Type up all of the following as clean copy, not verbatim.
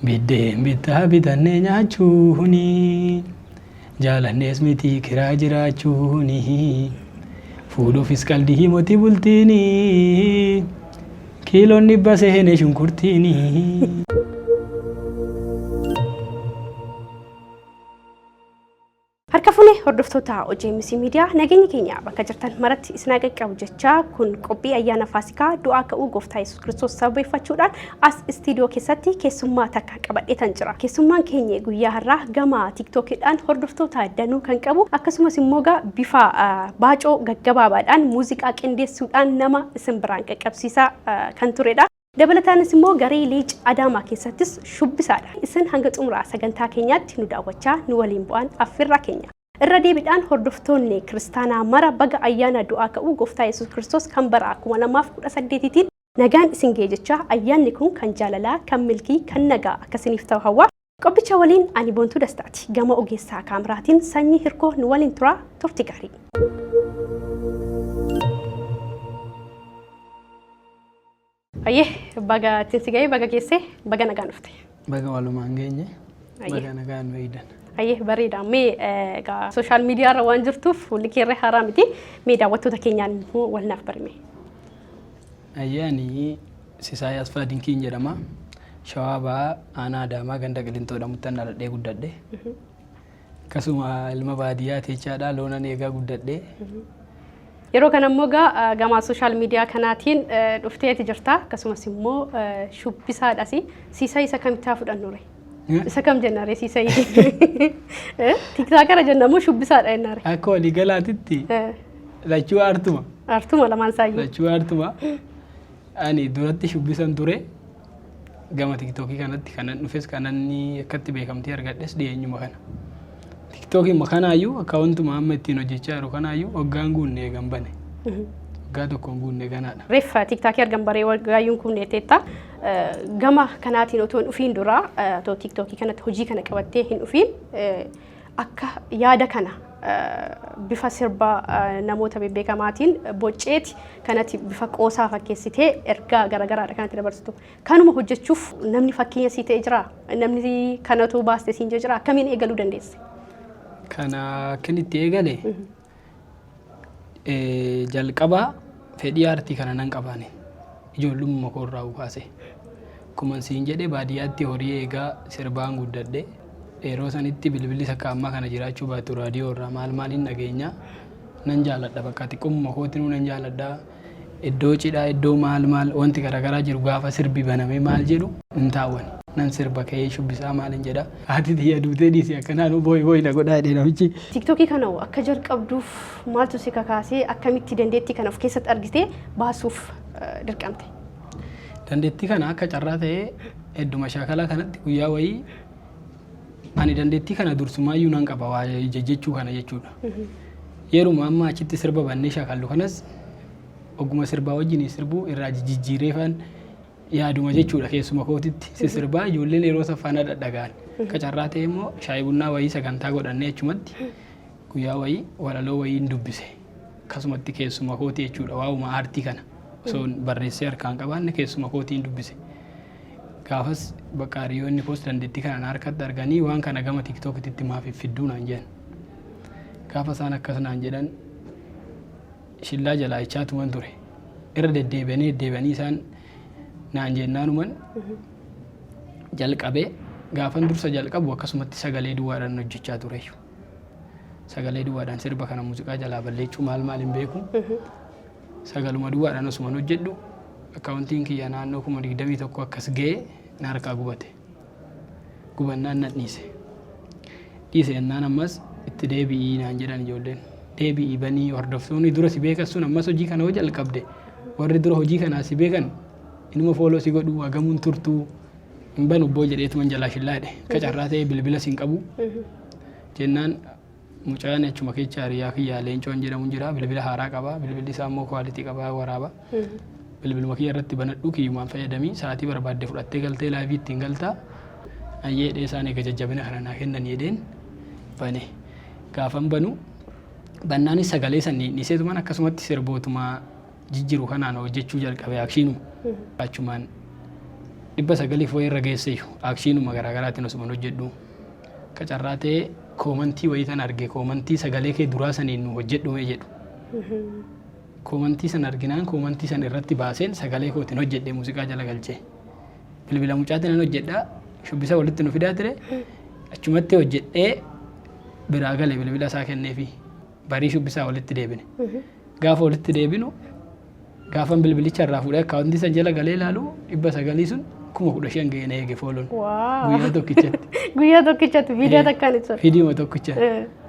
Biddeen bittaa bitannee nyaachuuni jaalannees miti kiraa jiraachuuni fuudhuufis qaldii moti bultiini kiiloon dhibba seene shunkurtiini. Harka fuune hordoftoota OJMC Miidiyaa nageenyi keenya bakka jirtan maratti isin haa qaqqabu jechaa kun qophii ayyaana Faasikaa du'aa ka'uu gooftaa Yesuus Kiristoos sababeeffachuudhaan as istiidiyoo keessatti keessummaa takka qabadheetan jira. Keessummaan keenya guyyaa har'aa gama tiiktookiidhaan hordoftoota danuu kan qabu akkasumas immoo gaa bifa baacoo gaggabaabaadhaan muuziqaa qindeessuudhaan nama isin biraan qaqqabsiisaa kan turedha. Dabalataanis immoo garee Leec Adaamaa keessattis shubbisaadha. Isin hanga xumuraa sagantaa keenyaatti nu daawwachaa nu waliin bu'aan affeerraa keenya. Irra deebiidhaan hordoftoonni kiristaanaa mara baga ayyaana du'aa ka'uu Gooftaa Yesuus Kiristoos kan bara 2018tiin nagaan isin ga'e jechaa ayyaanni kun kan jaalalaa, kan milkii, kan nagaa akka isiniif ta'u hawwaa. Qophicha waliin ani Boontuu Dastaati. Gama ogeessaa kaameraatiin Sanyii Hirkoo nu waliin turaa turti gaarii. Ayyee baga ittiin si ga'ee baga geessee baga nagaan dhufte. Baga walumaan geenye. Baga nagaan nu eegdan. Ayyee bareeda. Mee egaa sooshaal miidiyaa irra waan jirtuuf fuulli kee irra haaraa miti. Mee daawwattoota keenyaan immoo wal naaf barime. Ayyee ani Sisaay Asfaa Dinkiin jedhama. Shawaa Bahaa Aanaa Adaamaa ganda Qilintoo jedhamutti an dhaladhee guddadhe. Akkasuma ilma baadiyyaa teechaadha loonan eegaa guddadhe. Yeroo kana immoo egaa gama sooshaal miidiyaa kanaatiin dhufteeti jirta. Akkasumas immoo shubbisaadhas. Siisay isa kamitti haa fudhannu ree? Isa kam jenna ree siisay? Tiktaakara jenna moo shubbisaadha jenna ree? Akka waliigalaatitti lachuu aartuma. Aartuma lamaan isaayyuu. Lachuu aartuma. Ani duratti shubbisan ture. Gama tiktookii kanatti kanan dhufes kanan akkatti beekamtii argadhes dhiyeenyuma kana. Tiktookii kanaayyuu akkaawuntuma amma ittiin hojjechaa jiru kanaayyuu waggaan guunne eegan bane. Waggaa tokkoon guunne ganaadha. Reeffa tiktaakii argan baree waggaayyuun kun teetta. Gama kanaatiin otoo hin dhufiin dura otoo tiktookii kanatti hojii kana qabattee hin dhufiin akka yaada kana bifa sirba namoota bebbeekamaatiin bocceeti kanatti bifa qoosaa fakkeessitee ergaa garaagaraadha kanatti dabarsitu. Kanuma hojjechuuf namni fakkeenya sii ta'e jiraa? Namni kanatu baaste siin jira? Akkamiin eegaluu dandeesse? Kana akkan itti eegale jalqaba fedhii aartii kana nan qabaane ijoollummaa koo irraa kaase. Akkuma siin jedhe baadiyyaatti horii eegaa sirbaan guddadhe. Yeroo sanitti bilbilli takka ammaa kana jiraachuu baatu raadiyoo irraa maal maal hin dhageenya. Nan jaaladha bakka xiqqoomuma kootinuu nan jaaladha. Iddoo cidhaa iddoo maal maal wanti garaagaraa jiru gaafa sirbi banamee maal jedhu hin taawwan. Nan sirba ka'ee shubbisaa maal hin jedha. Haati tiyya duutee dhiisi akkanaan booyi booyi na godhaa jedhee namichi. Tiiktookii kana hoo akka jalqabduuf maaltu si kakaasee akkamitti dandeettii kana of keessatti argitee baasuuf dirqamte? Dandeettii kana akka carraa ta'ee hedduma shaakalaa kanatti guyyaa wayii ani dandeettii kana dursumaayyuu nan qaba waa jejjechuu kana jechuudha. Yeruma amma achitti sirba bannee shaakallu kanas oguma sirbaa wajjin sirbuu irraa jijjiiree faan yaaduma jechuudha keessuma kootitti sisirbaa ijoolleen yeroo saffaana dhadhagaan. Akka carraa ta'e immoo shaayii bunnaa wayii sagantaa godhannee achumatti guyyaa wayii walaloo wayii hin dubbise. Akkasumatti keessuma kooti jechuudha waa'uma aartii kana osoo barreessee harkaan qabaanne keessuma kootiin dubbise. Gaafas bakka hiriyoonni koos dandeettii kana na harkatti arganii waan kana gama tiiktookitti maaf hin fidduu naan jedhan. Gaafa isaan akkas naan jedhan shillaa jalaa jechaa tuman ture. Irra deddeebi'anii deddeebi'anii isaan naan jennaanuman jalqabee gaafan dursa jalqabu akkasumatti sagalee duwwaadhaan hojjechaa tureyyuu. Sagalee duwwaadhaan sirba kana muuziqaa jalaa balleechuu maal maal hin beeku. Sagaluma duwwaadhaan osuman hojjedhu akkaawuntiin kiyya naannoo 21,000 akkas ga'ee na harkaa gubate. Gubannaan nan dhiise. Dhiise jennaan ammas itti deebi'ii naan jedhan ijoolleen. Deebi'ii banii hordoftoonni dura si beekan sun ammas hojii kana hoo jalqabde warri dura hojii kanaa si beekan inuma fooloo si godhuu hagamuun turtuu hin banu boo jedheetuman jalaa shillaa jedhe. Akka carraa ta'ee bilbila sin qabu jennaan mucaan achuma keessa hiriyaa kiyyaa Leencoon jedhamu jira bilbila haaraa qaba bilbilli isaa immoo kwaalitii qaba waraaba. Bilbiluma kiyya irratti banadhu kiyyumaan fayyadamii sa'aatii barbaadde fudhattee galtee laayivii ittiin galtaa. Ayyee jedhee isaan eega jajjabina kana naa kennan jedheen bane. Gaafan banu bannaanis sagalee san dhiiseetuman akkasumatti sirbootuma jijjiru kanaan hojjechuu jalqabe akshiinuma. Achumaan 900f wayii irra geesseeyyu actionuma garaagaraatiin osuman hojjedhu. Akka carraa ta'ee commentii wayii tan arge, commentii sagalee kee duraa saniin nu hojjedhu mee jedhu. Commentii san arginaan commentii san irratti baaseen sagalee kootiin hojjedhe, muuziqaa jala galchee. Bilbila mucaatiin nan hojjedha, shubbisa walitti nu fidaa ture, achumatti hojjedhee biraa gale, bilbila isaa kenneefi barii shubbisaa walitti deebine. Gaafa walitti deebinu, gaafan bilbilicha irraa fuudhee accountii san jala galee ilaalu, 900 sun 15,000 ga'ee na eege follown. Guyyaa tokkichatti. Guyyaa tokkichatti viidiyoo takkaan ibsa. Viidiyoo tokkicha.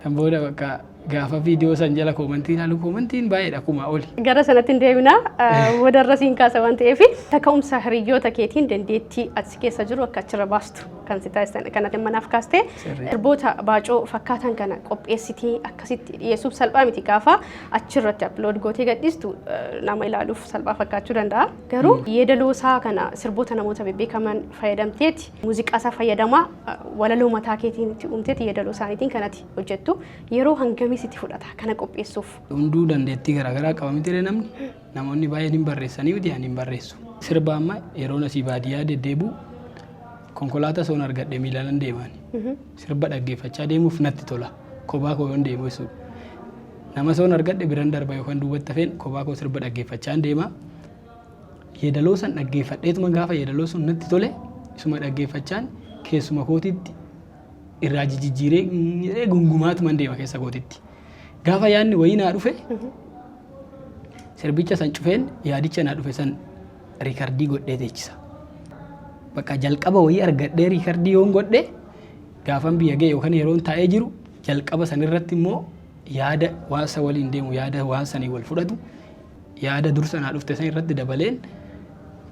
Kan booda bakka gaafa viidiyoo san jala commentii ilaalu, commentiin baay'eedha, kumaa oli. Gara sanatti hin deebina, boodarra siin kaasa waan ta'eef, kaka'umsa hiriyoota keetiin dandeettii ati keessa jiru akka achirra baastu kan si taasisan kanatti manaaf kaastee sirboota baacoo fakkaatan kana qopheessitee akkasitti dhiyeessuuf salphaa miti. Gaafa achirratti upload gootee gadhiistu nama ilaaluuf salphaa fakkaachuu danda'a. Garuu yeedaloo isaa kana sirboota namoota bebbeekaman fayyadamteeti, muuziqaa isaa fayyadamaa, walaloo mataa keetiin itti uumteeti, yeedaloo isaaniitiin kanatti hojjettu, yeroo hangamii sitti fudhata kana qopheessuuf? Hunduu dandeettii garaagaraa qaba miti namni. Namoonni baay'een hin barreessanii miti, ani hin barreessu. Sirba amma yeroon asii baadiyyaa deddeebi'u konkolaataa soon argadhe miilaan deemaan. Sirba dhaggeeffachaa deemuuf natti tola. Kophaa koo yoon deemu jechuudha. Nama soon argadhe biran darba yookaan duubatti hafeen kophaa koo sirba dhaggeeffachaa deema. Yeedaloo san dhaggeeffadheetuma gaafa yeedaloo sun natti tole isuma dhaggeeffachaan keessuma kootitti irraa jijjiiree gungumaatuma deema keessa kootitti. Gaafa yaadni wayii naa dhufe, sirbicha san cufeen yaadicha naa dhufe san recordii godhee teechisa. Bakka jalqaba wayii argadhee recordii yoon godhe, gaafan biyya ga'e yookaan yeroon taa'ee jiru jalqaba san irratti immoo yaada waan san waliin deemu, yaada waan sanii wal fudhatu, yaada dursa naa dhufte san irratti dabaleen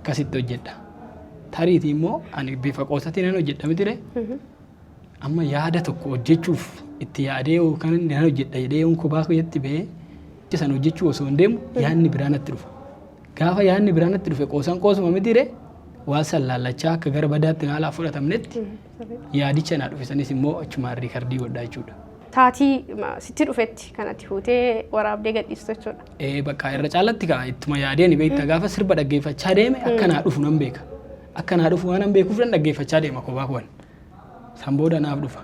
akkasitti hojjedha. Tariitii immoo ani bifa qoosatiin nan hojjedha miti. Amma yaada tokko hojjechuuf itti yaadee yookaan nan hojjedha jedhee yoon kophaa kiyyatti bahee san hojjechuu osoo hin deemu, yaadni biraa natti dhufa. Gaafa yaadni biraa natti dhufe, qoosan qoosuma miti, waan san laallachaa akka gara badaatti na alaa fudhatamnetti yaadicha naa dhufe sanis immoo achumaan recordii godhaa jechuudha. Taatii sitti dhufetti kanatti fuutee waraabdee gadhiistu jechuudha. Ee, bakka irra caalatti kaa ittuma yaadee ni beekta, gaafa sirba dhaggeeffachaa deeme akka naa dhufu nan beeka. Akka naa dhufu waan nan beekuuf nan dhaggeeffachaa deema kophaa koon. San booda naaf dhufa.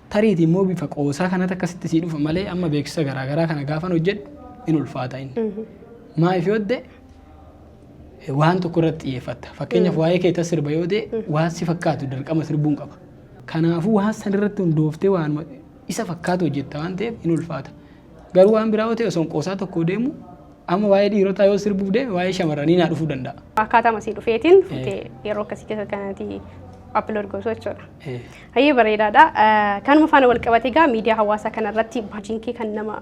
Tariitii immoo bifa qoosaa kanatti akkasitti sii dhufa malee, amma beeksisa garaagaraa kana gaafan hojjedhu in ulfaata inni. Maaliif yoo ta'e, waan tokko irratti xiyyeeffatta. Fakkeenyaaf waa'ee keetta sirba yoo ta'e, waan si fakkaatu dirqama sirbuun qaba. Kanaafuu waan san irratti hundooftee waan isa fakkaatu hojjetta waan ta'eef in ulfaata. Garuu waan biraa yoo ta'e, osoo qoosaa tokko deemu, amma waa'ee dhiirotaa yoo sirbuuf deeme, waa'ee shamarranii naa dhufuu danda'a. Akkaataa masii dhufeetiin fuutee yeroo akkasii keessa kanatti upload gootu jechuudha. Hayyee, bareedaadha. Kanuma faana wal qabate egaa miidiyaa hawaasaa kanarratti hojiin kee kan nama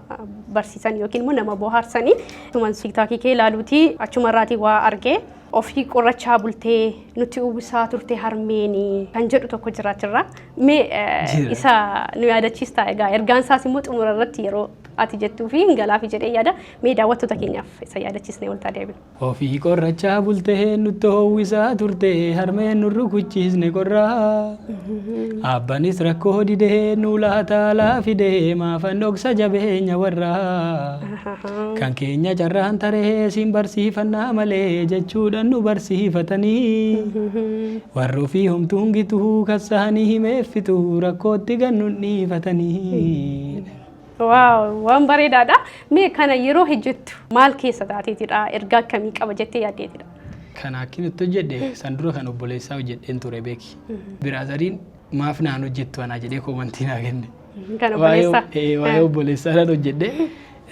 barsiisan yookiin immoo nama bohaarsanii. Tuman TikTokii kee ilaaluuti achumarraatii waa argee, ofii qorrachaa bultee nutti uwwisaa turte harmeenii kan jedhu tokko jiraachirra. Mee isa nu yaadachiista egaa, ergaan isaas immoo xumura irratti yeroo ati jettuu fi hin galaafi jedhee yaada. Mee daawwattoota keenyaaf isa yaadachiisnee waltaa deebina. Ofii qorrachaa bultee nutti howwisaa turte harmeen, nu rukuchiisne qorraa. Abbanis rakkoo didee nu laataa laafidee, maafan dhoksa jabeenya warraa. Kan keenya carraan taree siin barsiifannaa malee jechuudhaan nu barsiifatanii. Warra ofii homtuun gituu kassaanii himeeffitu rakkootti gannuun dhiifatanii. Wow, waan bareedaadha. Mee kana yeroo hojjettu maal keessa taateetidha? Ergaa akkamii qaba jettee yaaddeetidha? Kana akkin itti hojjedhe, san dura kan obboleessaa hojjedheen ture beeki. Brotheriin maaf naan hojjettu anaa jedhee commentii naa kenne. Kan obboleessaa. Waa'ee obboleessaa nan hojjedhe.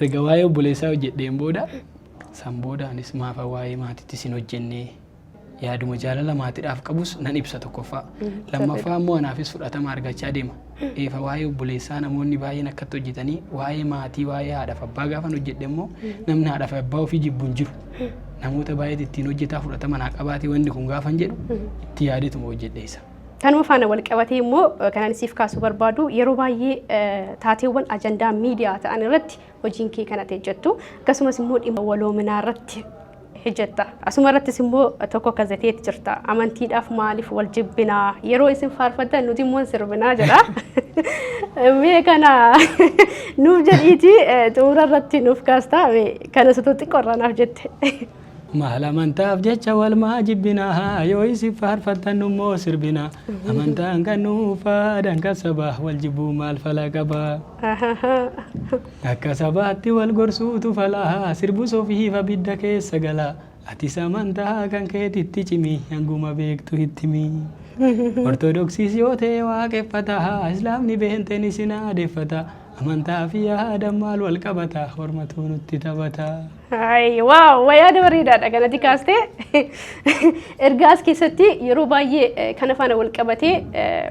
Erga waa'ee obboleessaa hojjedheen booda, san booda anis maafa waa'ee maatiitti sin hojjennee, yaaduma jaalala maatiidhaaf qabus nan ibsa tokkoffaa. Lammaffaa immoo anaafis fudhatama argachaa deema. Eefa waa'ee obboleessaa namoonni baay'een akkatti hojjetanii, waa'ee maatii, waa'ee haadhaaf abbaa gaafan hojjedhe immoo namni haadhaaf abbaa ofii jibbu hin jiru. Namoota baay'eetu ittiin hojjetaa, fudhatama naa qabaatee wanni kun gaafan jedhu itti yaadetuma hojjedhe isa. Kanuma faana wal qabatee immoo kanan siif kaasuu barbaadu, yeroo baay'ee taateewwan ajandaa miidiyaa ta'an irratti hojiin kee kanatti hojjettu, akkasumas immoo dhimma waloominaa irratti hojjetta. Asuma irrattis immoo tokko kazateetti jirta. Amantiidhaaf maaliif wal jibbinaa? Yeroo isin faarfattan nuti immoo sirbinaa jedha. Mee kana nuuf jedhiiti xumura irratti nuuf kaasta. Kana situ xiqqoo irraa naaf jette. Maal amantaaf jecha walmaa jibbinaa, yoo isin faarfattan immoo sirbina. Amantaan kan dhuunfaadhaan kan sabaa, wal jibbuu maal fala qabaa? Akka sabaatti wal gorsuutu falaa, sirbus ofiif abidda keessa galaa. Atis amantaa kan keetitti cimi, hanguma beektu itti himi. Ortodoksiis yoo ta'e waaqeffata, Islaamni beenteen isin aadeffata. Amantaa fi yaada maal wal qabata, hormatu nutti taphata. Ay, wow, yaada bareedaadha kanatti kaastee. Ergaa as keessatti yeroo baay'ee kana faana wal qabatee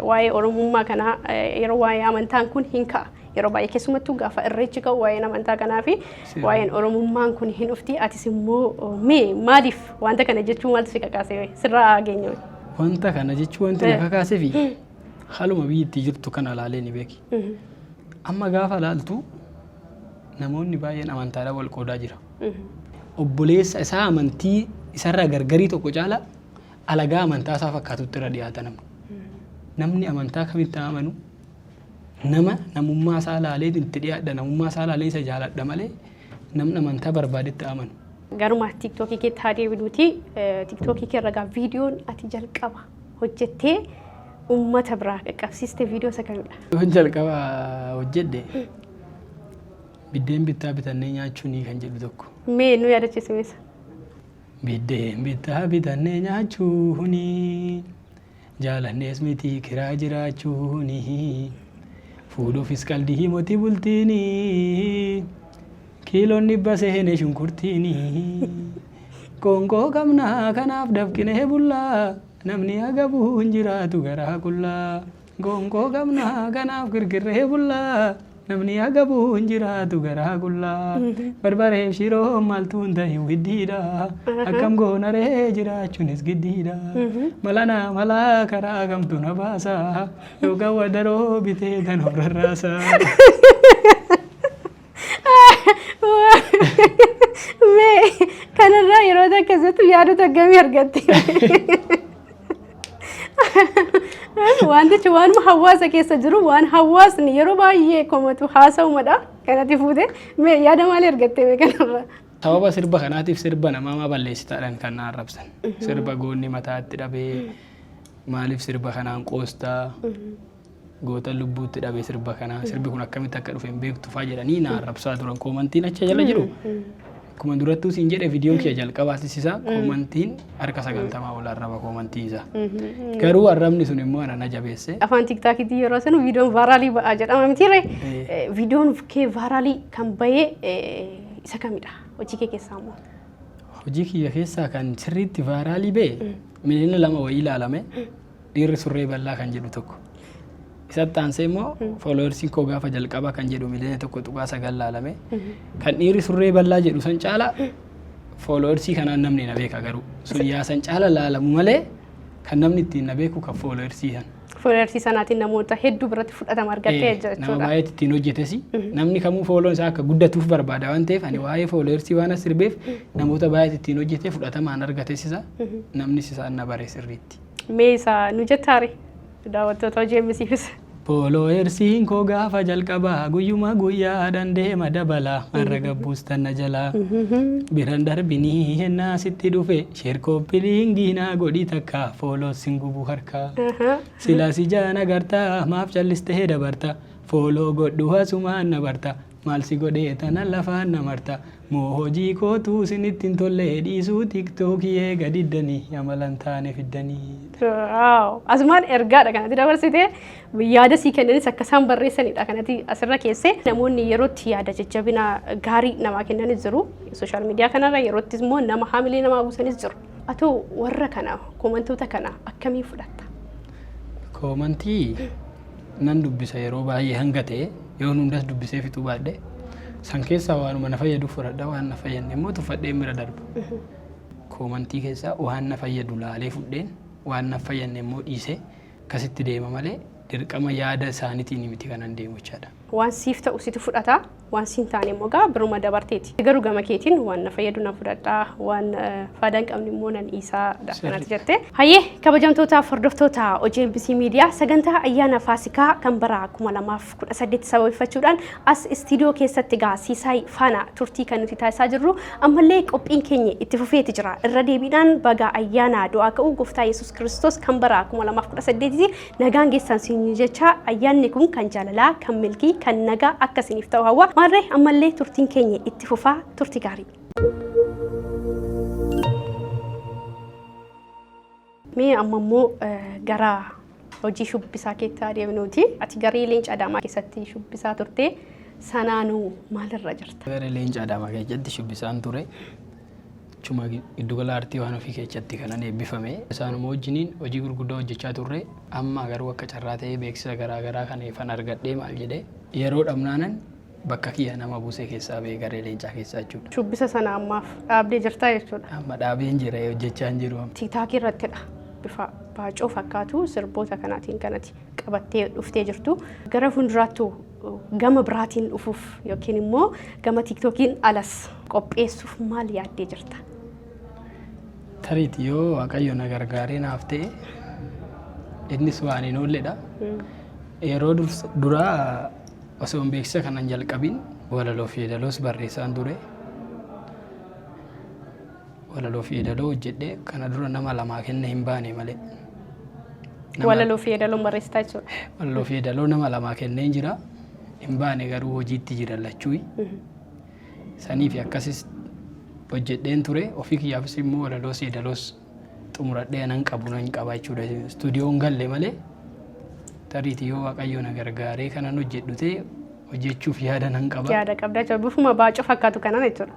waa'ee Oromummaa kanaa yeroo waa'ee amantaan kun hin ka'a. Yeroo baay'ee keessumattuu gaafa Irreechi ka'u waa'een amantaa kanaa fi waa'een Oromummaan kun hin dhufti. Atis immoo mee maaliif wanta kana jechuu maaltu si kakaase, sirraa geenye? Wanta kana jechuu wanti na kakaasee fi haaluma biyyi itti jirtu kana ilaalee ni beeki. Amma gaafa laaltu namoonni baay'een amantaadhaan wal qoodaa jira. Obboleessa isaa amantii isarraa gargarii tokko caala alagaa amantaa isaa fakkaatutti irra dhiyaata namni. Namni amantaa kamitti amanu nama namummaa isaa laalee itti dhiyaadha, namummaa isaa laalee isa jaaladha malee namni amantaa barbaadetti amanu. Garuma TikTokii keetti haa deebinuuti. TikTokii kee irra viidiyoon ati jalqaba hojjettee uummata biraa qaqqabsiiste viidiyoo isa kamidha? Yoon jalqaba hojjedhe "Biddeen bittaa bitannee nyaachuuni" kan jedhu tokko. Mee nu yaadachiisi meesa. Biddeen bittaa bitannee nyaachuuni, jaalannees miti kiraa jiraachuuni, fuudhuufis qaldii moti bultiini, kiiloon 100 seene shunkurtiini, qoonqoo qabnaa kanaaf dafqinee bullaa, namni agabuu hin jiraatu garaa qullaa, qoonqoo qabnaa kanaaf kirkirree bullaa, namni agabuu hin jiraatu garaa qullaa, barbareef shiroo maaltu hin ta'in widdiidha, akkam goonaree jiraachuunis giddiidha, malanaa malaa karaa kamtu na baasa, yookaan wadaroo bitee tan of rarraasa. Mee kanarraa yeroo akkasitti yaadota akkamii argatte? Wantichi waanuma hawaasa keessa jiru, waan hawaasni yeroo baay'ee komatu haasa'umadha. Kanatti fuute mee yaada maalii argatte mee kanarraa? Sababa sirba kanaatiif sirba namaa maa balleessitaadhaan kan na arrabsan. Sirba goonni mataatti dhabee maaliif sirba kanaan qoostaa? Goota lubbuutti dhabee sirba kanaa, sirbi kun akkamitti akka dhufe hin beektu faa jedhanii na arrabsaa turan, commentiin achi jala jiru. Akkuma durattuu siin jedhe, viidiyoon kiyya jalqabaatis isaa commentiin harka 90 ol arraba commentiin isaa. Garuu arrabni sun immoo ana na jabeesse. Afaan TikTokiitii yeroo sanu viidiyoon viralii ba'aa jedhama mitiiree? Viidiyoon kee viralii kan bahee isa kamidha? Hojii kee keessaa immoo? Hojii kiyya keessaa kan sirriitti viralii ba'e miliyoona 2 wayii ilaalame, "Dhiirri surree bal'aa" kan jedhu tokko. Isatti aansee immoo "Followersiin koo gaafa jalqabaa" kan jedhu miliyoona 1.9 ilaalame. Kan "Dhiirri surree bal'aa" jedhu san caala followersii kanaan namni na beeka, garuu sun yaa san caala laalamu malee kan namni ittiin na beeku kan followersii san. Followersii sanaatiin namoota hedduu biratti fudhatama argattee Nama jechuudha. baay'eetti ittiin hojjetes, namni kamuu follown isaa akka guddatuuf barbaada waan ta'eef, ani waa'ee followersii waan as sirbeef namoota baay'eetti ittiin hojjete, fudhatamaan argates, isa namnis isaan na bare sirriitti. Mee isa nu jettaare daawwattoota hojii MCfis. Followersiin koo gaafa jalqabaa guyyuma guyyaadhaan deema dabala, har'a gabbuus tanna jalaa biran darbinii hennaa sitti dhufe, share copy linkii naa godhi, takka follow sin gubuu harkaa, silaas ijaan agartaa, maaf callistee dabarta? Follow godhu asumaan na barta, maal si godhee tana lafaan na marta? Moo hojii kootuu isinitti hin tolle? Dhiisuu TikTokii eega diddanii amalan taane fiddanii. Wow! Asumaan ergaadha kanatti dabarsite, yaada sii kennanis akka isaan barreessanidha kanatti asirra keessee. Namoonni yerootti yaada jajjabina gaarii namaa kennanis jiru social media kanarra, yerootti immoo nama haamilee namaa buusanis jiru. Atoo warra kana, commentoota kana akkamiin fudhatta? Commentii nan dubbisa yeroo baay'ee, hanga ta'e yoon hundas dubbisee fixuu baadhe san keessaa waanuma na fayyadu fudhadha, waan na fayyadne immoo tuffadhee bira darba. Commentii keessaa waan na fayyadu laalee fudheen, waan na fayyadne immoo dhiisee akkasitti deema malee. Dirqama yaada isaaniitiin miti kanan deemu jechaadha. Waan siif ta'u situ fudhata, waan siin taane immoo gaa biruma dabarteeti. Garuu gama keetiin waan na fayyadu na fudhadhaa, waan faayidaa hin qabne immoo nan dhiisaadha kanatti jette. Hayyee, kabajamtootaaf hordoftoota OJMBC Miidiyaa, sagantaa ayyaana Faasikaa kan bara 2018 sababeeffachuudhaan as istiidiyoo keessatti gaa Siisaay faana turtii kan nuti taasisaa jirru, ammallee qophiin keenya itti fufeeti jira. Irra deebiidhaan baga ayyaana du'aa ka'uu Gooftaa Yesuus Kiristoos kan bara 2018 nagaan geessan siin jecha, ayyaanni kun kan jaalalaa, kan milkii, kan nagaa akka isiniif ta'u hawwa. Maarree ammallee turtiin keenya itti fufaa, turtii gaarii. Mee amma immoo gara hojii shubbisaa keetti adeemnuuti. Ati garee Leenca Adaamaa keessatti shubbisaa turte, sanaanuu maalirra jirta? Garee Leenca Adaamaa keessatti shubbisaan ture. Achuma giddugala aartii waan ofii keessatti kanan eebbifame. Isaanuma wajjiniin hojii gurguddaa hojjechaa turre. Amma garuu akka carraa ta'ee beeksisa garaa garaa kan eefan argadhee maal jedhee yeroo dhabnaanan bakka kiyya nama buusee keessaa ba'ee garee leencaa keessaa jechuudha. Shubbisa sana ammaaf dhaabdee jirtaa jechuudha. Amma dhaabeen jira, hojjechaa hin jiru. TikTokii irrattidha. Bifa baacoo fakkaatu sirboota kanaatiin kanati qabattee dhuftee jirtu. Gara fuulduraattu gama biraatiin dhufuuf yookiin immoo gama TikTokiin alas qopheessuuf maal yaaddee jirta? Tariiti yoo Waaqayyo na gargaaree naaf ta'e, innis waan hin oolledha. Yeroo duraa osoo hin beeksisa kanan jalqabin walaloo fi yeedaloos barreessaan ture. Walaloo fi yeedaloo hojjedhee kana dura nama lamaa kenne, hin baane malee. Walaloo fi yeedaloon barreessitaa jechuudha. Walaloo fi yeedaloo nama lamaa kennee jira. Hin baane, garuu hojiitti jira lachuuyi. Sanii fi akkasis hojjedheen ture. Ofii kiyyaafis immoo walaloos yeedaloos xumuradhee nan qabu nan qaba jechuudha. Istuudiyoon galle malee, tariitii yoo Waaqayyo na gargaaree kanan hojjedhu ta'e hojjechuuf yaada nan qaba. Yaada qabda jechuudha. Bifuma baacoo fakkaatu kanaan jechuudha.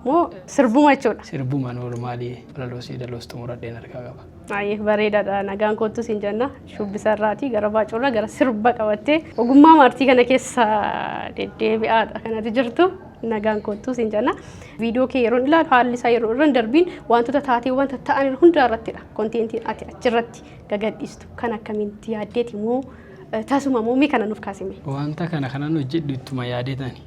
Moo sirbuma jechuudha? Sirbuma normaalii, walaloos yeedaloos xumuradheen harkaa qaba. Baay'ee bareedaadha. Nagaan kottu siin jenna. Shubbisa irraatii gara baacoorraa gara sirba qabattee ogummaa maartii kana keessa deddeebi'aadha kanatti jirtu. Nagaan kottu siin jenna. Viidiyoo kee yeroo ilaalu haalli isaa yeroo irra hin darbiin wantoota taateewwan ta'an hundaa irrattidha. Contentiin ati achirratti gagadhiistu kan akkamitti yaaddeeti moo tasuma moo, mee kana nuuf kaasime? Wanta kana kanan hojjedhu ittuma yaadeetani.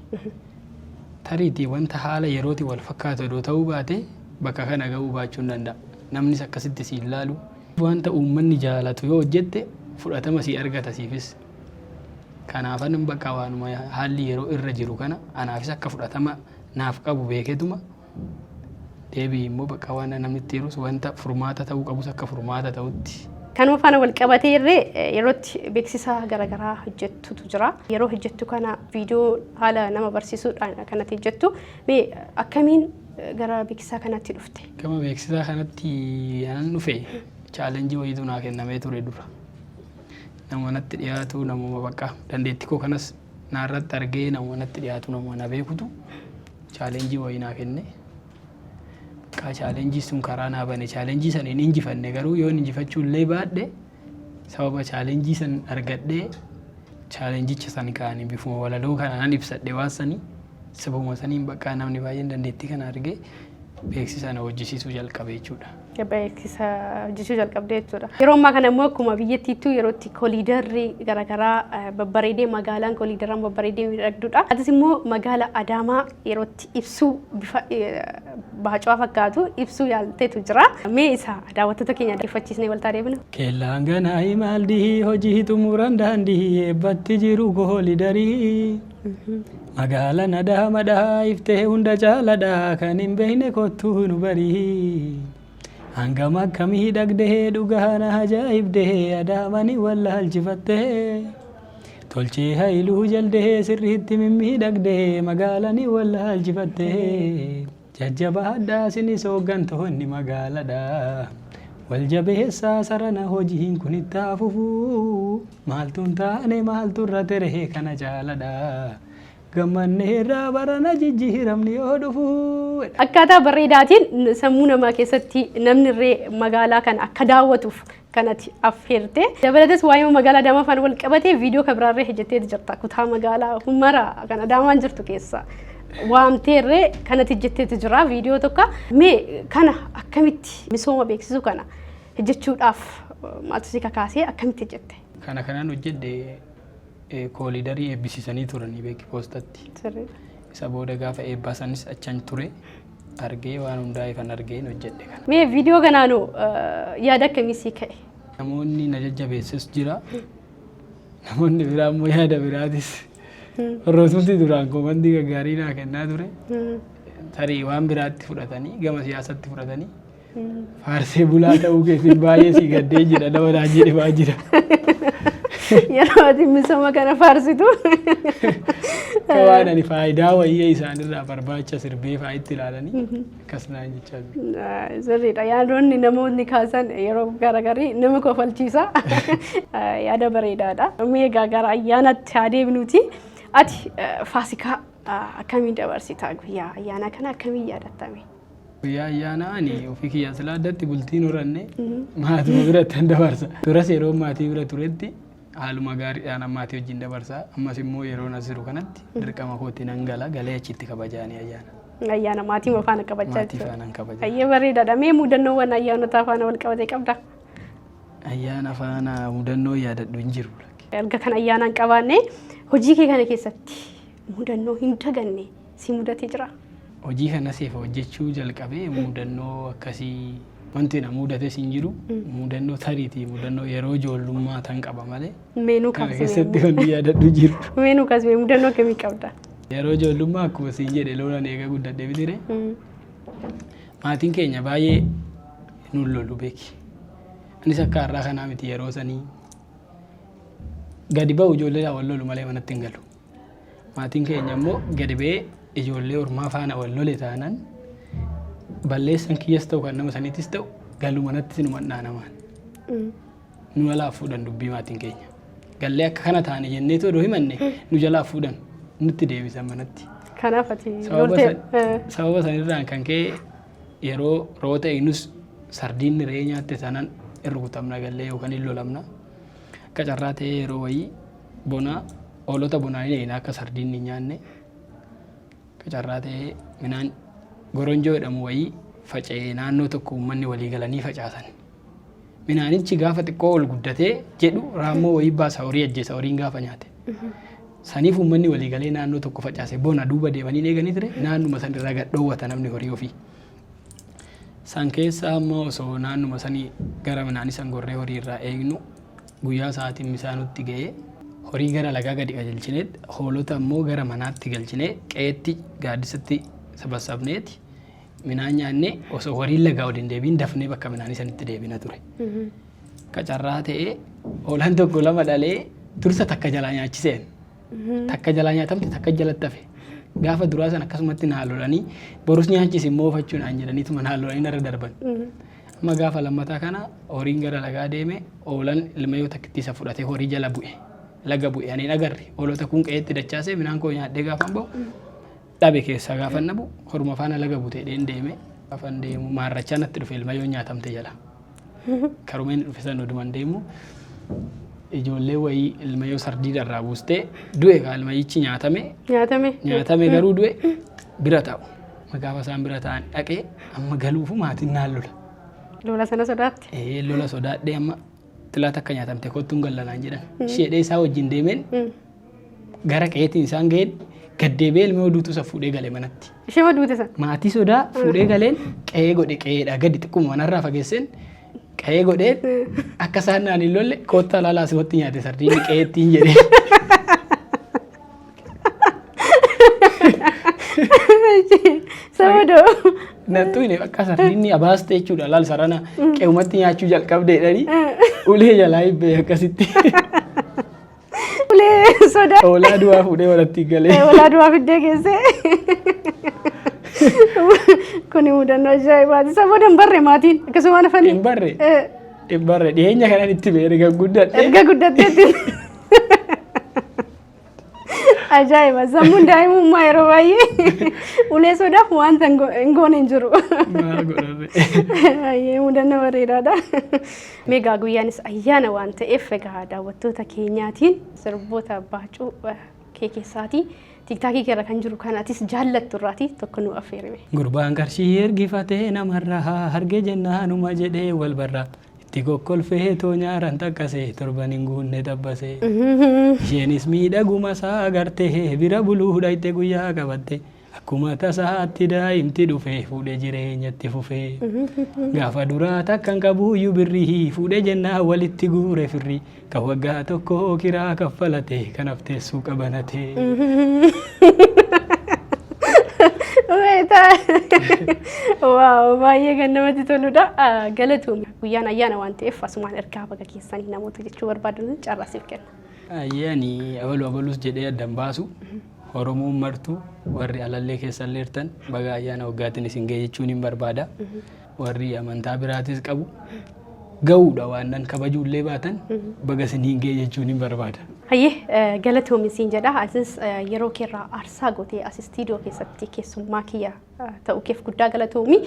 Tariitii wanta haala yerootiin wal fakkaatu odoo ta'uu baate bakka kana ga'uu baachuu hin danda'a. Namnis akkasitti si ilaalu. Wanta uummanni jaalatu yoo hojjette fudhatama si argata siifis. Kanaafan bakka waanuma haalli yeroo irra jiru kana anaafis akka fudhatama naaf qabu beeketuma deebii immoo bakka waan namni itti jirus wanta furmaata ta'uu qabus akka furmaata ta'utti. Kanuma faana wal qabatee irree yerootti beeksisa garaagaraa hojjettutu jira. Yeroo hojjettu kana viidiyoo haala nama barsiisuudhaan kanatti hojjettu. Mee akkamiin gara beeksisaa kanatti dhufte? Gama beeksisaa kanatti anan dhufe challenge wayiitu naa kennamee ture dura. Nama natti dhiyaatu, namuma bakka dandeettii koo kanas naarratti argee, nama natti dhiyaatu, nama na beekutu challenge wayii naa kenne. Bakka challenge sun karaa naa bane. Challenge sana hin injifanne, garuu yoon injifachuu illee baadhe sababa challenge san argadhee challengicha san kaanii bifuma walaloo kana nan ibsadhe. Waan sanii sababuma saniin bakka namni baay'een dandeettii kana argee beeksisa na hojjisiisuu jalqabe jechuudha. Beeksisa hojjechuu jalqabdee jechuudha. Yeroo ammaa kana immoo akkuma biyyattiittuu yeroo itti koliidarri garaagaraa babbareedee, magaalaan koliidaraan babbareedee miidhagdudha. Atis immoo magaala Adaamaa yeroo itti ibsuu bifa baacaa fakkaatu ibsuu yaalteetu jira. Mee isa daawwattoota keenya dhaggeeffachiisnee waltaa deebina. Keellaan ganaa imaaldii hojii xumuran daandii eebbatti jiru koolidarii. Magaalaan Adaamaadhaa iftee hunda caaladhaa, kan hin beekne kottuu nu barii. Hangam akkamii dhagdee dhugaa na ajaa'ibdee, Adaamani wallaalchifattee. Tolchee hailuu jaldee sirriitti mimmiidhagdee, magaalani wallaalchifattee. Jajjabaadhaa sinis hooggantoonni magaaladhaa. Wal jabeessaa sarana hojiin kun itti haa fufuu. Maaltu hin taane, maaltu irra tere kana caaladhaa. Gammanneerraa barana jijjiiramni yoo dhufu. Akkaataa bareedaatiin sammuu namaa keessatti namni irree magaalaa kana akka daawwatuuf kanatti affeerte. Dabalatas waa'ee magaalaa Adaamaa faana wal qabatee viidiyoo kan biraarree hojjettee jirta. Kutaa magaalaa mara kan Adaamaan jirtu keessa waamteerree kanatti hojjetteetu jira viidiyoo tokko. Mee kana akkamitti misooma beeksisuu kana hojjechuudhaaf maaltu si kakaasee, akkamitti hojjette? Kana kanaan hojjedhe koolidarii eebbisiisanii turanii beeki poostatti. Sirriidha. Isa booda gaafa eebbaa sanis achan ture argee waan hundaa ifan argeen hojjedhe kana. Mee viidiyoo kanaanoo yaada akkamii sii ka'e? Namoonni na jajjabeesses jira. Namoonni biraa immoo yaada biraatis. Warrootumti duraan koomantii gaggaarii naa kennaa ture. Tarii waan biraatti fudhatanii gama siyaasatti fudhatanii faarsee bulaa ta'uu keetiin baay'ee si gaddee jira nama naan jedhe baa jira. Yeroo ati misooma kana faarsitu. Akka waan ani faayidaa wayyee isaanirraa barbaacha sirbee fa'aa itti ilaalanii akkas naan jechaa jiru. Sirriidha. Yaadonni namoonni kaasan yeroo garagarii nama kofalchiisa. Yaada bareedaadha. Mee egaa gara ayyaanaatti haa deebinuuti. Ati Faasikaa akkamiin dabarsita? Guyyaa ayyaanaa kana akkamiin yaadattame? Guyyaa ayyaanaa ani ofii kiyyaa silaa addatti bultiin horanne maatuma biratti an dabarsa. Duras yeroo maatii bira turetti haaluma gaariidhaan maatii wajjin dabarsa. Ammas immoo yeroo as jiru kanatti dirqama kootti nan gala galee achitti kabajaanii ayyaana. Ayyaana maatii faana kabajaa Maatii jechuudha. faanaan kabaja. Ayyee bareedaadha. Mee mudannoowwan ayyaanotaa faana wal qabatee qabda? Ayyaana faana mudannoo yaadadhu hin jiru. Erga kan ayyaanaan qabaanne hojii kee kana keessatti mudannoo hin daganne si mudatee jira? Hojii kana seefa hojjechuu jalqabee mudannoo akkasii wanti na mudates hin jiru. Mudannoo tariitii mudannoo yeroo ijoollummaa tan qaba malee. Meenuu Kana kaasee. keessatti wanti yaadadhu jiru. Meenuu kaasee mudannoo akkamii qabda? Yeroo ijoollummaa akkuma siin jedhe lolan eega guddadhee bitire. Maatiin keenya baay'ee nun lolu beeki. Anis akka har'aa kanaa miti yeroo sanii gadi ba'u ijoolleedhaan wal lolu malee manatti hin galu. Maatiin keenya immoo gadi ba'ee ijoollee ormaa faana wal lole taanaan balleessan kiyyas ta'u kan nama saniitis ta'u galu manatti sinuma dhaanamaan. Nu jalaa fuudhan dubbii maatiin keenya. Gallee akka kana taane jenneetu odoo himanne nu jalaa fuudhan nutti deebisan manatti. Kanaaf ati loltee. Sababa sanirraan kan ka'e yeroo roota eegnus sardiinni re'ee nyaatte taanaan hin rukutamna gallee yookaan hin lolamna. Akka carraa ta'ee yeroo wayii bonaa hoolota bonaa hin eegna akka sardiinni hin nyaanne. Akka carraa ta'ee midhaan goronjoo jedhamu wayii faca'ee naannoo tokko uummanni walii galanii facaasan. Midhaanichi gaafa xiqqoo ol guddatee jedhu raammoo wayii baasa horii ajjeesa horiin gaafa nyaate. Saniif uummanni walii galee naannoo tokko facaase bona duuba deemanii eeganii ture naannuma san irraa gad dhoowwata namni horii ofii. San keessa amma osoo naannuma sanii gara midhaanii san gorree horii irraa eegnu guyyaa sa'aatiin misaanutti ga'ee horii gara lagaa gadi qajeelchinee hoolota immoo gara manaatti galchinee qe'eetti gaaddisatti sabassabneeti midhaan nyaannee osoo horiin lagaa ol hin deebiin dafnee bakka midhaanii sanitti deebina ture. Qacarraa ta'ee hoolaan tokko lama dhalee dursa takka jalaa nyaachiseen. Takka jalaa nyaatamte takka jalatti hafe. Gaafa duraa sana akkasumatti naa lolanii borus nyaachisi immoo ofachuudhaan jedhaniituma naa lolanii narra darban. Amma gaafa lammataa kana horiin gara lagaa deeme hoolaan ilma yoo takkitti isa fudhatee horii jala bu'e. Laga bu'e ani hin agarre hoolota kun qe'eetti dachaasee midhaan koo nyaadhee gaafan ba'u dhabe keessaa gaafa nabu horuma faana laga butee dheen deeme gaafan deemu maarrachaa natti dhufe ilma yoo nyaatamte jala. Karumeen dhufe san oduman deemu ijoollee wayii ilma yoo sardiida irraa buustee du'e kaa ilmayichi nyaatame Nyaatame. nyaatame garuu du'e bira taa'u. Gaafa isaan bira taa'an dhaqee amma galuufu maatiin naan lola. Lola sana sodaatte. Ee lola sodaadhee amma tilaa takka nyaatamte kottuun gallanaan jedhan. Isheedhee isaa wajjin deemeen gara qe'eetiin isaan ga'een gaddeebi'ee ilma oduutu isa fuudhee gale manatti. Ishee ma duute sana? Maatii sodaa fuudhee galeen qe'ee godhe qe'eedha gadi xiqquma manarraa fageesseen qe'ee godhee akka isaan naan hin lolle koottaa laalaa asumatti nyaate sardiinni qe'eettiin jedhee. Sabadoo. Nattuu hin akka sardiinni abaaste jechuudha laal sarana qe'umatti nyaachuu jalqabde jedhanii ulee jalaa hibbee akkasitti. Ulee sodaa. Hoolaa du'aa fuudhee manatti galee. Hoolaa du'aa fiddee geessee. Kuni mudannoo ajaa'ibaati. Isa booda hin barre maatiin akkasumaan hafanii. Hin barre. Hin barre dhiyeenya kanan itti ba'e erga guddadhe. Erga guddatteetti. Ajaa'iba! Sammuun daa'imummaa yeroo baay'ee ulee sodaaf wanta hin goone hin jiru. Maal godharre? Baay'ee mudannoo bareedaadha. Meegaa guyyaanis ayyaana waan ta'eef egaa daawwattoota keenyaatiin sirboota baacuu kee keessaatii tiiktaakii keerra kan jiru kan atis jaallattu irraatii tokko nu affeerime. Gurbaan qarshii ergifatee namarraa harge jennaanuma jedhee wal barraa. Itti kokkolfee too nyaaran xaqqasee torban hin guunne xabbasee. Isheenis miidhaguma isaa agartee bira buluu dhayxe guyyaa qabatte. Akkuma tasaatti daa'imti dhufee fuudhee jireenyatti fufee. Gaafa duraa takkan qabuuyyuu birrii fuudhee jennaan walitti guure firrii. Kan waggaa tokko kiraa kaffalate kan hafteessuu qabanate. Waaw, baay'ee kan namatti toludha. Galatoomi. Guyyaan ayyaana waan ta'eef asumaan ergaa baga keessanii namoota jechuu barbaadan carraa siif kenna. Ayyaani abalu abalus jedhee addan baasu Oromoon martuu warri alallee keessallee jirtan baga ayyaana waggaatiin isin ga'e jechuun hin barbaada. Warri amantaa biraatis qabu ga'uudha waan nan kabajuullee baatan baga isiniin ga'e jechuun hin barbaada. Hayyee, galatoomi siin jedha. Atis yeroo keerraa aarsaa gootee as istiidiyoo keessatti keessummaa kiyya ta'uu keef guddaa galatoomi.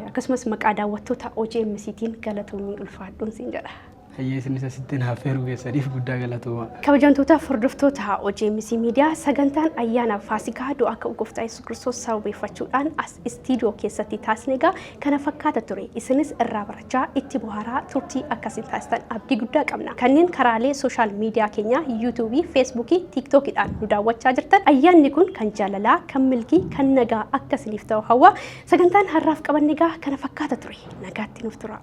Akkasumas maqaa daawwattoota OGMCtiin galatoomi, ulfaadhuun siin jedha. Hayyee, isinis asitti naaf affeeruu keessaniif guddaa galatooma. Kabajamtootaaf hordoftoota OGMC Miidiyaa, sagantaan ayyaana Faasikaa du'aa ka'uu Gooftaa Yesuus Kiristoos sababeeffachuudhaan as istiidiyoo keessatti taasisne egaa kana fakkaata ture. Isinis irraa barachaa itti bohaaraa turtii akkasiin taasisan abdii guddaa qabna. Kanneen karaalee social media keenyaa Yuutuubii, Feesbuukii, Tiiktookiidhaan nu daawwachaa jirtan, ayyaanni kun kan jaalalaa, kan milkii, kan nagaa akka isiniif ta'u hawwa. Sagantaan har'aaf qabanne egaa kana fakkaata ture. Nagaatti nuuf tura.